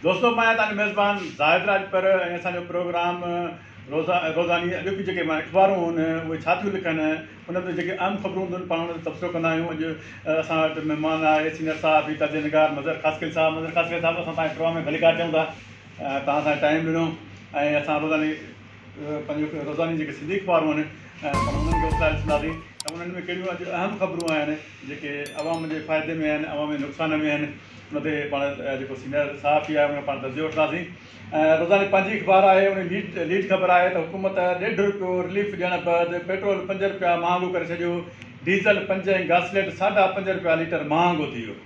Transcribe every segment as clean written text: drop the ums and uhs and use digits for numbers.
دوستو مان آهيان توهان جو ميزبان زاهد راڄپر ۽ اسان جو پروگرام روزا روزاني اڄوڪيون جيڪي اخبارون آهن اهي ڇا ٿيون لکن انهن ۾ جيڪي اهم خبرون هونديون آهن پاڻ ان تي تبصرو ڪندا آهيون اڄ اسان وٽ مهمان آهي سينئر صحافي تجزيه نگار مظهر خاصخيلي صاحب مظهر خاصخيلي صاحب اسان توهان جي پروگرام ۾ ڀليڪار چئون ٿا توهان اسان کي ٽائيم ڏنو ۽ اسان روزاني پنهنجو روزاني جيڪي سنڌي اخبارون آهن پاڻ انهن کي اٿلائي ڏسنداسين ته انهن ۾ ڪهڙيون اڄ اهم خبرون آهن جيڪي عوام جي فائدي ۾ آهن عوام جي نقصان ۾ آهن ان تي پاڻ جيڪو سينئر صحافي آهي ان کان پاڻ تجزيو وٺنداسين ۽ روزاني پنهنجي اخبار آهي ان ليڊ ليڊ خبر آهي ته حڪومت ڏيڍ روپيو رليف ڏيڻ بعد پيٽرول پنج روپيا مهانگو ڪري ڇڏيو ڊيزل پنج ۽ گاسليٽ ساڍا پنج روپيا ليٽر مهانگو ٿي ويو.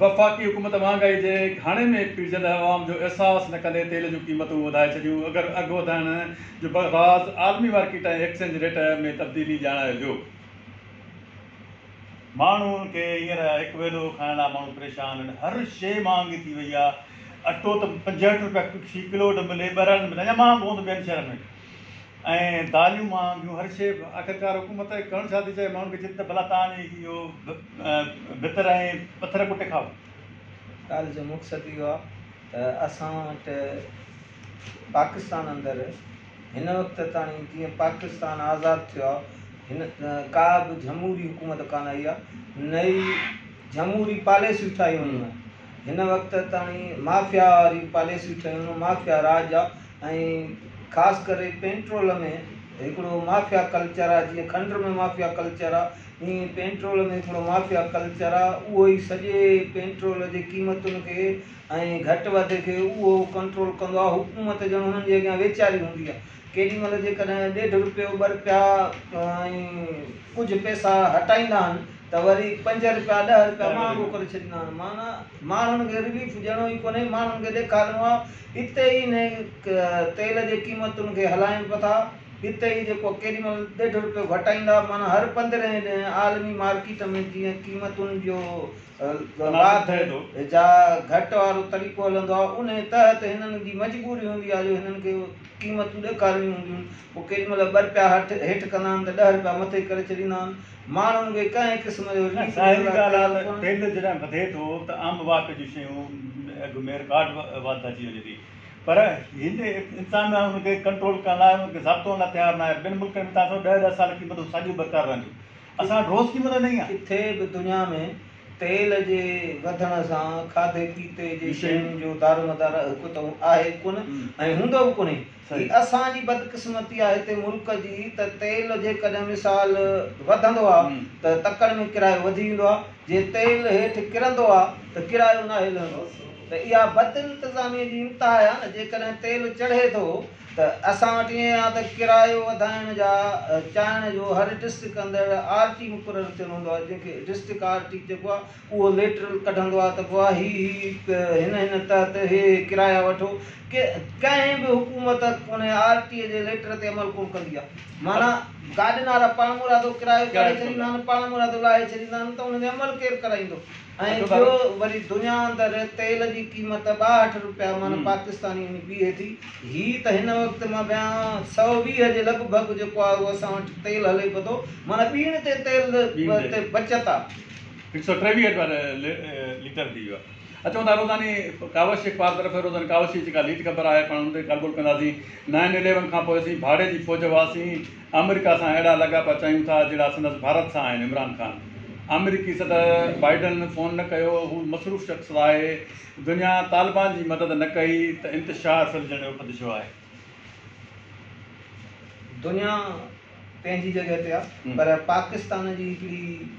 وفاقي حڪومت مهانگائي جي گهاڻي ۾ پيڙجندڙ عوام جو احساس نه ڪندي تيل جون قيمتون وڌائي ڇڏيون، اگهه وڌائڻ جو راز عالمي مارڪيٽ ۽ ايڪسچينج ريٽ ۾ تبديلي ڄاڻايو ويو. ماڻهن کي هينئر هڪ ويلو کائڻ لاء ماڻهو پريشان آهن، هر شيء مهانگي ٿي وئي آهي، اٽو ته 65 رپيا في ڪلو ٿو ملي، ٻهراڙين ۾ ته اڃا مهانگو هوندو ٻين شهرن ۾. ۽ داليون مهانگيون هر شيء آخرڪار حڪومت ڪرڻ ڇا ٿي چاهي ماڻهن کي چئي ٿي ته ڀلا توهان اهو ڀتر ۽ پٿر ڪٽي کائو. ڳالهه جو مقصد اهو آهي ته اسان وٽ پاڪستان اندر هن وقت تائين جيئن پاڪستان آزاد ٿيو آهي هن ڪا به جمهوري حڪومت ڪانه آئي آهي نه ئي جمهوري پاليسيون ٺاهيون ويون آهن هن وقت تائين مافيا واريون پاليسيون ٺهيون آهن مافيا راڄ آهي ۽ خاص ڪري پينٽرول ۾ هڪڙو مافيا ڪلچر آهي جيئن کنڊ ۾ مافيا ڪلچر آهي ائين پينٽرول ۾ هڪڙو مافيا ڪلچر آهي اهو ئي سڄي پينٽرول جي قيمتن کي ۽ گهٽ وڌ کي اهو ڪنٽرول ڪندو آهي حڪومت ڄڻ هنن جي اڳيان ويچاري هوندي آهي ڪيڏي مهل جيڪڏهن ڏيڍ روپيو ٻه روپيا ۽ ڪجهه پئسا هٽائيندا آهن ته وري پنج روپيا ڏهه روپيا مهانگو ڪري ڇڏيندا آهن معنيٰ ماڻهن کي رليف ڏيڻو ئي ڪونهي ماڻهن کي ڏيکارڻو آهي اتي ئي انهي تيل جي قيمتن کي هلائين به ٿا اتي ئي جيڪو ڪيڏي مهل ڏيڍ روپيو گهٽائيندا معنيٰ هر پندرهين ڏينهن عالمي مارڪيٽ ۾ جيئن قيمتن جو واڌ جا گهٽ وارو طريقو هلندو آهي انهي تحت هنن جي مجبوري هوندي آهي جو هنن کي قيمتون ڏيکارڻيون هونديون آهن پوء ڪيڏي مهل ٻه رپيا هيٺ ڪندا آهن ته ڏهه رپيا مٿي ڪري ڇڏيندا آهن ماڻهن کي ڪنهن قسم جو رليف ڏيڻ ظاهري لاء ڳالهه تيار آهي ته ڪونهن. تيل جڏهن وڌي ٿو ته عام واهپي جون شيون اگهه ۾ رڪارڊ واڌ اچي وڃي ٿي پر هن انتظاميا ان کي ڪنٽرول ڪرڻ لاء ان کي ضابطو آڻڻ لاء تيار ناهي ٻين ملڪن ۾ تان ڏهه ڏهه سال قيمتون ساڳيون برقرار رهنديون اسان وٽ روز قيمت وڌائي آهي. ڪٿي به دنيا ۾ تيل جي وڌڻ سان کاڌي پيتي جي شين جو دارومدار هڪ ته آهي ڪونه ۽ هوندو به ڪونهي. هي اسان جي بدقسمتي آهي هتي ملڪ جي ته تيل جيڪڏهن مثال وڌندو آ ته تڪڙ ۾ ڪرايو وڌي ويندو آ جي تيل هيٺ ڪرندو آ ته ڪرايو ناهي لهندو ته اها بدانتظامي جي انتها آ نه جيڪڏهن تيل چڙهي ٿو ته اسان وٽ ائين آ ته ڪرايو وڌائڻ جا چاهڻ جو هر ڊسٽرڪٽ اندر آر ٽي مقرر ٿيل هوندو آ جنهن کي ڊسٽرڪٽ آر ٽي چئبو آ اهو ليٽر ڪڍندو آ ته بوا هي هي هن هن تحت هي هي ڪرايا وٺو ڪنهن به حڪومت ان آر ٽي جي ليٽر تي عمل ڪونه ڪندي آ معنيٰ گاڏين وارا پاڻمرادو ڪرايو چاڙهي ڇڏيندا آهن پاڻمرادو لاهي ڇڏيندا آهن ته ان تي عمل ڪير ڪرائيندو ۽ ٻيو وري دنيا اندر تيل جي قيمت 62 روپيا معنيٰ پاڪستاني وڃي بيهي ٿي. هي ته هن وقت مان ڀيان 120 جي لڳ ڀڳ جيڪو آهي اهو اسان وٽ تيل هلي پيو ٿو معنيٰ ٻيڻ تي تيل تي بچت آهي. 123 روپيا ليٽر ٿي ويو آهي. اچون ٿا روزاني ڪاوش اخبار طرف روزاني ڪاوش جي جيڪا ليڊ خبر آهي پاڻ ان تي ڳالهه ٻولهه ڪنداسين. نائن اليون کان پوء اسين ڀاڙي جي فوج هئاسين. آمريڪا سان اهڙا لاڳاپا چاهيون ٿا جهڙا سندس ڀارت سان آهن، عمران خان آمريڪي صدر بائيڊن فون نه ڪيو، هو مصروف شخص آهي، دنيا طالبان جي مدد نه ڪئي ته انتشار ڦهلجڻ جو خدشو آهي. دنيا پنهنجي جڳهه تي آهي پر پاڪستان جي هڪڙي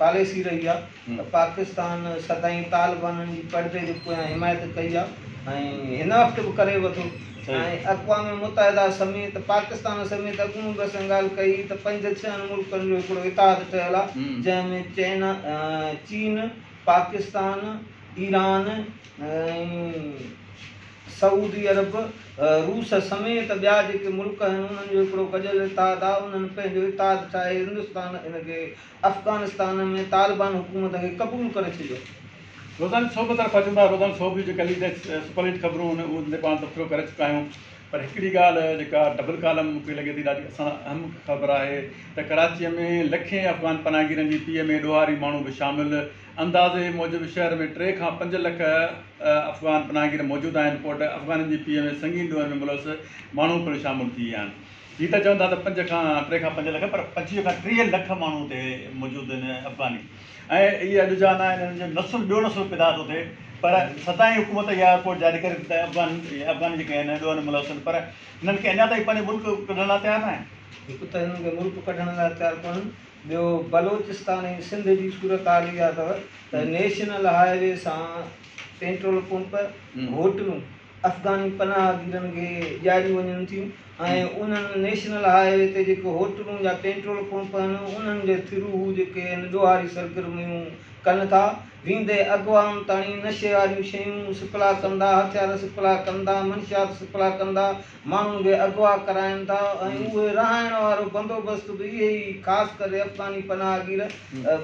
پاليسي رهي آهي ته پاڪستان سدائين طالبانن جي پڙدي جي پويان حمايت ڪئي آهي ۽ هن وقت به ڪري به ٿو ۽ اقوام متحده سميت پاڪستان سميت اڳوڻو به اسان ڳالهه ڪئي ته پنج ڇهن ملڪن جو هڪڙو اتحاد ٺهيل آهي جنهن ۾ چينا چين پاڪستان ايران ۽ سعودي عرب روس سميت ٻيا جيڪي ملڪ آهن انهن جو هڪڙو گڏيل اتحاد آهي انهن پنهنجو اتحاد ٺاهي هندستان ان کي افغانستان ۾ طالبان حڪومت کي قبول ڪري ڇڏيو. روزاني سوڀ طرف اچون ٿا، روزاني سوڀ جون جيڪا ليڊ ۽ سپر ليڊ خبرون آهن اهي تي پاڻ تبصرو ڪري چڪا آهيون. پر هڪڙي ڳالهه جيڪا ڊبل ڪالم مون کي لڳي ٿي ڏاڍي اسان لاء اهم خبر آهي ته ڪراچيء ۾ لکين افغان پناهگيرن جي پيهه ۾ ڏوهاري ماڻهو به شامل، اندازي موجب شهر ۾ 3 کان 5 لک افغان پناهگير موجود آهن، رپورٽ، افغانين جي پيهه ۾ سنگين ڏوهن ۾ ملوث ماڻهو پڻ شامل ٿي ويا آهن. هي ته چون ٿا ته 5 کان 3 کان 5 لک پر 25 کان 30 لک ماڻهو اتي موجود آهن افغاني ۽ اهي اڄ جا نه آهن، انهن جو نسل ٻيو نسل پيدا ٿو ٿئي پر سدائين حڪومت اها رپورٽ جاري ڪري ٿي ته افغان افغاني جيڪي آهن ڏوهن ۾ ملوث آهن پر هنن کي اڃا تائين پنهنجو ملڪ ڪڍڻ لاء تيار نه آهن. هڪ ته هنن کي ملڪ ڪڍڻ لاء تيار ڪونهن، ٻيو بلوچستان ۽ سنڌ جي صورتحال اها اٿو ته نيشنل هاء وي سان پيٽرول پمپ، هوٽلون افغاني پناهگيرن کي ڏياريون وڃن ٿيون ۽ انهن نيشنل هاء وي تي جيڪي هوٽلون يا پيٽرول پمپ آهن انهن جي ٿرو هو جيڪي آهن ڏوهاري سرگرميون ڪن ٿا، ويندي اغوائن تائين نشي واريون شيون سپلاء ڪندا، هٿيار سپلاء ڪندا، منشيات سپلاء ڪندا، ماڻهن کي اغوا ڪرائين ٿا ۽ اهي رهائڻ وارو بندوبست به اهي ئي خاص ڪري افغاني پناهگير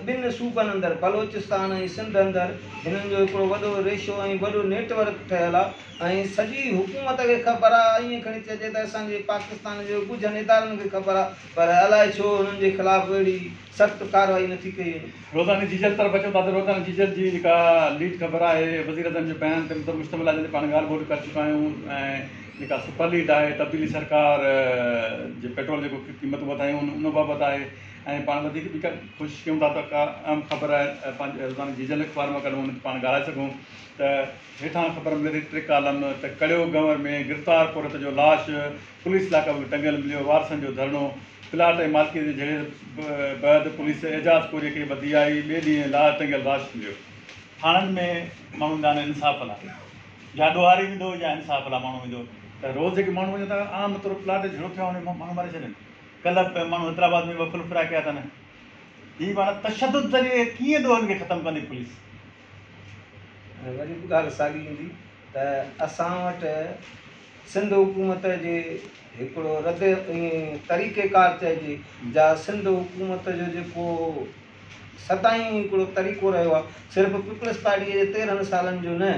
ٻن صوبن اندر بلوچستان ۽ سنڌ اندر هنن جو هڪڙو وڏو ريشو ۽ وڏو نيٽ ورڪ ٺهيل آهي ۽ سڄي حڪومت کي خبر آهي ائين کڻي چئجي ته اسان جي پاڪستان جي ڳجهن ادارن کي خبر آهي پر الائي ڇو هنن جي خلاف اهڙي سخت ڪارروائي نٿي ڪئي وڃي. روزاني جيجل طرف اچون ٿا ته روزاني جيجل جي جيڪا ليڊ خبر آهي وزيراعظم جي بيان تي مشتمل آهي جنهن تي پاڻ ڳالهه ٻولهه ڪري چڪا آهيون ۽ جيڪا سپر ليڊ آهي تبديلي سرڪار جي پيٽرول جيڪو قيمتون وڌايون ان بابت آهي ۽ پاڻ وڌيڪ به ڪوشش ڪيون ٿا ته ڪا اهم خبر پنهنجي روزاني جيجل اخبار مان ڪڍون ان تي پاڻ ڳالهائي سگهون ته هيٺان خبر ملي ٿي ٽي ڪالم ته ڪڙيو گنور ۾ گرفتار پورهيت جو لاش پوليس لاڪپ ۾ ٽنگيل مليو وارثن جو ڌرڻو پلاٽ ۽ مالڪيء جي جهيڙي بعد پوليس اعجاز ڪوريء کي ٻڌي آئي، ٻئي ڏينهن لاش ٽنگيل لاش مليو. ٿاڻن ۾ ماڻهو ويندا آهن انصاف لاء، يا ڏوهاري ويندو يا انصاف لاء ماڻهو ويندو ته روز جيڪي ماڻهو وڃن ٿا عام طور پلاٽ جو جهيڙو ٿيو آهي ان ۾ ماڻهو ماري ڇڏين. ڪلهه به ماڻهو حيدرآباد ۾ ٻه ڦل ڦرا ڪيا اٿن. هي معنيٰ تشدد ذريعي ڪيئن ڏوهن کي ختم ڪندي پوليس؟ وري به ڳالهه ساڳي ايندي ته اسان وٽ سنڌ حڪومت جي هڪڙو رد طريقيڪار چئجي جا سنڌ حڪومت جو جيڪو سدائين هڪڙو طريقو رهيو آهي صرف پيپلز پارٽيء جي 13 سالن جو نه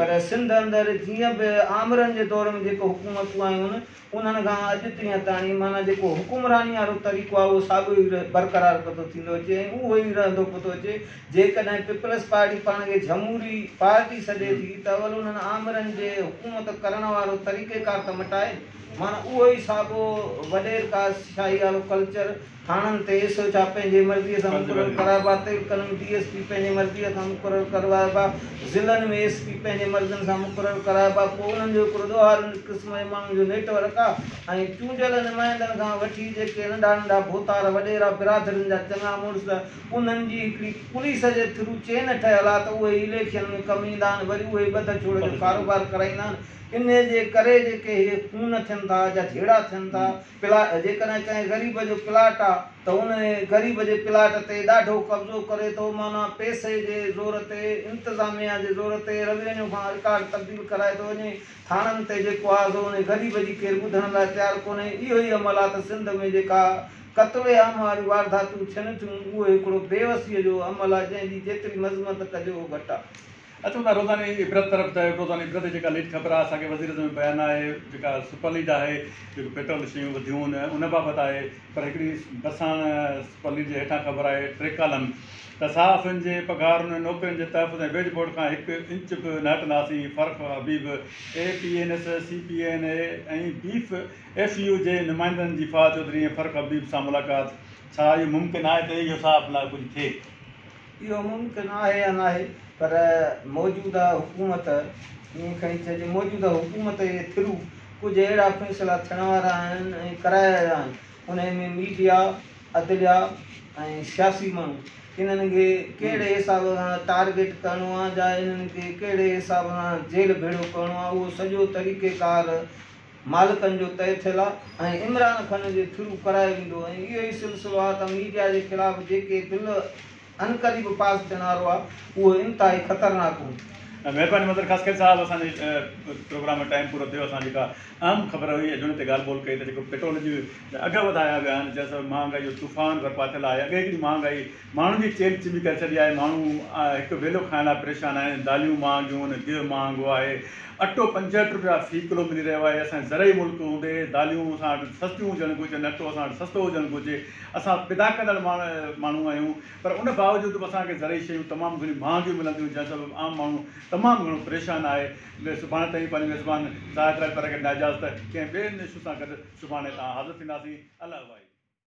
پر سنڌ اندر جيئن به آمرن جي دور ۾ جيڪو حڪومتون آيون انهن کان اڄ تيئن تاڻي معنيٰ جيڪو حڪمراني وارو طريقو آهي اهو ساڳيو ئي برقرار پيو ٿو ٿيندو اچي ۽ اهو ئي رهندو پيو ٿو اچي. جيڪڏهن پيپلز پارٽي پاڻ کي جمهوري پارٽي سڏي ٿي ته اول انهن آمرن جي حڪومت ڪرڻ وارو طريقيڪار ته مٽائي. معنيٰ اهو ئي ساڳيو وڏيرڪا شاهي وارو ڪلچر، ٿاڻن تي ايس ايڇ آ پنهنجي مرضيء سان مقرر ڪرائبا، تعلقن ۾ ڊي ايس پي پنهنجي مرضيء سان مقرر ڪروائبا، ضلعن ۾ ايس پي پنهنجي مرضين سان مقرر ڪرائبا، پوء انهن جو هڪڙو ڏوهارين قسم جي ماڻهن جو نيٽ ورڪ آ ۽ چونڊيل نمائندن کان وٺي جيڪي ننڍا ننڍا ڀوتار وڏيرا برادرين جا چڱا مڙس انهن جي هڪڙي پوليس جي ٿرو چين ٺهيل آ ته اهي اليڪشن ۾ ڪم ايندا آهن وري اهي ٻڌ ڇوڙ جو ڪاروبار ڪرائيندا آهن انهي جي ڪري جيڪي هي خون ٿين ٿا جا جهيڙا ٿين ٿا. پلاٽ، جيڪڏهن ڪنهن غريب جو پلاٽ آ ته ان غريب جي پلاٽ تي ڏاڍو قبضو ڪري ٿو معنيٰ پئسي جي زور تي انتظاميا جي زور تي روينيو کان رڪارڊ تبديل ڪرائي ٿو وڃي ٿاڻن تي جيڪو آ سو ان غريب جي ڪير ٻڌڻ لاء تيار ڪونهي اهو ئي عمل آ ته سنڌ ۾ جيڪا قتل عام واريون وارداتون ٿين ٿيون اهو هڪڙو بيوسيء جو عمل آ جنهن جي جيتري مذمت ڪجي اهو گهٽ آ. اچون ٿا روزاني عبرت طرف ته روزاني عبرت جي جيڪا ليڊ خبر آهي اسان کي وزيراعظم جو بيان آهي جيڪا سپر ليڊ آهي جيڪو پيٽرول شيون وڌيون ان بابت آهي پر هڪڙي برساڻ سپر ليڊ جي هيٺان خبر آهي ٽي ڪالم ته صحافين جي پگهارن نوڪرين جي تحفظ ۽ ويج بورڊ کان هڪ انچ به نه هٽنداسين Farrukh Habib A P N S C P N E ۽ beef F U جي نمائندن جي فواد چوڌري ۽ فرخ حبيب سان ملاقات ڇا اهو ممڪن آهي ته اهو صحافين لاء ڪجهه ٿئي؟ اهو ممڪن آهي يا ناهي پر موجوده حڪومت ائين کڻي چئجي موجوده حڪومت جي ٿرو ڪجهه اهڙا فيصلا ٿيڻ وارا آهن ۽ ڪرايا ويا آهن انهي ۾ ميڊيا، عدليا ۽ سياسي ماڻهو انهن کي ڪهڙي حساب سان ٽارگيٽ ڪرڻو آهي يا انهن کي ڪهڙي حساب سان جيل ڀيڙو ڪرڻو آهي اهو سڄو طريقيڪار مالڪن جو طئي ٿيل آ ۽ عمران خان جي ٿرو ڪرايو ويندو ۽ اهو ئي سلسلو آ ته ميڊيا جي خلاف جيڪي بل عنقريب پاس ٿيڻ وارو آ اهو انتهائي خطرناڪ هوندو. مهرباني مظهر خاصخيلي صاحب اسان جي پروگرام جو ٽائيم پورو ٿيو اسان جيڪا اهم خبر هئي اڄ ان تي ڳالهه ٻولهه ڪئي ته جيڪو پيٽرول جي اگهه وڌايا ويا آهن جنهن سبب مهانگائي جو طوفان برپا ٿيل آهي اڳي هڪڙي مهانگائي ماڻهن جي چيلهه چٻي ڪري ڇڏي آهي ماڻهو هڪ ويلو کائڻ لاء پريشان آهن داليون مهانگيون آهن گيهه مهانگو آهي اٽو 65 روپيا في ڪلو ملي رهيو آهي اسان جي زرعي ملڪ هوندي داليون اسان وٽ سستيون هجڻ گهرجن اٽو اسان وٽ سستو هجڻ گهرجي اسان پيدا ڪندڙ ماڻهو آهيون پر ان باوجود به اسان کي زرعي شيون تمام گهڻيون مهانگيون ملن ٿيون جنهن سبب عام ماڻهو تمام گهڻو پريشان آهي سڀاڻي تائين پنهنجي ميزبان زاهد راڄپر کي ڏنا اجازت ڪنهن ٻئي اشو سان گڏ سڀاڻي تان حاضر ٿينداسين الله واهي.